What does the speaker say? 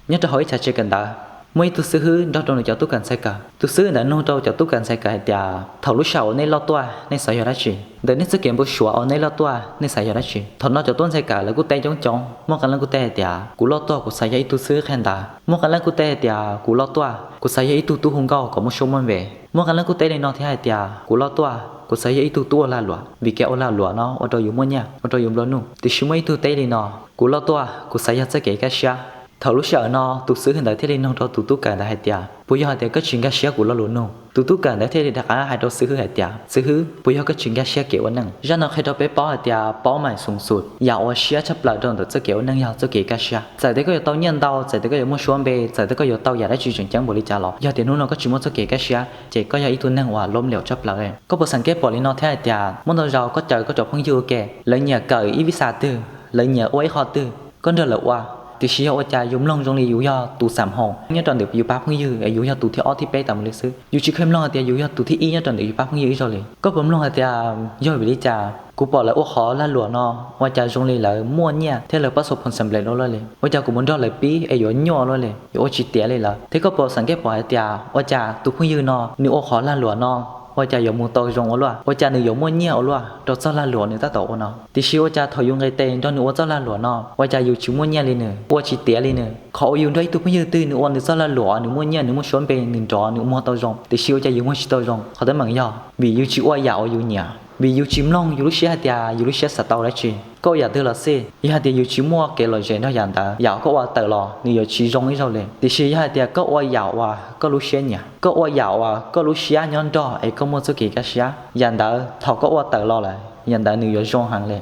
Nyob rau hauv ib chav tsev kawm ntawv, muaj ib tug xib hwb nrog rau nws cov tub kawm ntxhais kawm. Tus xib hwb ntawd nug rau cov tub kawm ntxhais kawm hais tias, thaum lub sij hawm uas nej loj tuaj, nej xav yog dab tsi? Ntawm nej txoj kev npau suav uas nej loj tuaj, nej xav yog dab tsi? Thaum no cov tub ntxhais kawm lawv kuj teb coob coob. Muaj qee leej kuj teb hais tias, kuv loj tuaj kuv xav yog ib tug xib hwb qhia ntawv. Muaj qee leej kuj teb hais tias, kuv loj tuaj kuv xav yog ib tug tub hu nkauj kom muaj suab muaj npe. Muaj qee leej kuj teb li no thiab hais tias, kuv loj tuaj kuv xav yog ib tug tub ua lag luam, vim kev ua lag luam no ua rau yus muaj nyiaj, ua rau yus nplua nuj. Tiam sis muaj ib tug teb li no, kuv loj tuaj kuv xav yog txoj kev kaj siab. Thaum lub sij hawm no tus xib hwb ntawd thiaj li nug rau tus tub kawm ntawd hais tias, puas yog hais tias koj tsis nkag siab kuv lo lus nug? Tus tub kawm ntawd thiaj li rov qab hais rau xib hwb hais tias, xib hwb, puas yog koj tsis nkag siab kev ua neej? Zaj no qhia rau peb paub hais tias, paub mais xum xum, yam uas siab tshaj plaws rau ntawm txoj kev ua neej yog txoj kev kaj siab. Txawm tias koj yuav tau nyiaj ntau, txawm tias koj yuav muaj suab npe, txawm tias koj yuav tau yam dab tsi tseem ceeb npaum li cas los, yog tias hnub no koj tsis muaj txoj kev kaj siab, ces koj yog ib tug neeg uas lom liam tshaj plaws. Koj puas xeem keb pom li no thiab hais tias, muaj ntau zaus koj caw koj cov phooj ywg ua ke, lawv nyiam kawm ib vis xas twg, lawv nyiam ua ib qho twg, koj nrog lawv ua, tiam sis yog ua cas yus mloog zoo li yus yog tus xam hau nyob rau ntawm yus pab phooj ywg es yus yog tus thib ob thib peb tas mus li xwb, yus tsis kheev mloog hais tias yus yog tus thib ib nyob rau ntawm yus pab phooj ywg ib zaug li. Koj puas mloog hais tias, yog vim li cas kuv pom lawv ua qhov lag luam no, ua cas zoo li lawv muaj nyiaj thiab lawv pab xo phoo xam nplem luaj luaj li? Ua cas kuv mus nrog lawv pib es yuav nyuaj luaj li, yuav ua tsis tiav li lawm? Thiab koj puas xeem keb pom hais tias, ua cas tus phooj ywg no nws ua qhov lag luam no, ua cas yuav mus tau zoo ua luaj? Ua cas nws yuav muaj nyiaj ua luaj rau txoj lag luam nws tab tom ua no? Tiam sis ua cas thaum yus nqis tes nrog nws ua txoj lag luam no, ua cas yus tsis muaj nyiaj li nws, ua tsis tiav li nws? Qhov uas yus nrog ib tug phooj ywg twg nws ua nws txoj lag luam, nws muaj nyiaj, nws muaj suab npe, nws nrov, nws muag tau zoo, tiam sis ua cas yus muag tsis tau zoo? Qhov teeb meem yog vim yus tsis ua yam uas yus nyiam, vim yus tsis mloog yus lub siab hais tias yus lub siab xav tau dab tsi. Koj ua yam twg los xij, yog hais tias yus tsis muaj kev lom zem nrog yam ntawd, yam koj ua tawm los nws yuav tsis zoo ib zaug li. Tiam sis yog hais tias koj ua yam uas koj lub siab nyiam, koj ua yam uas koj lub siab nyob nrog es koj muaj txoj kev kaj siab, yam ntawd thaum koj ua tawm los lawm, yam ntawd nws yuav zoo heev li.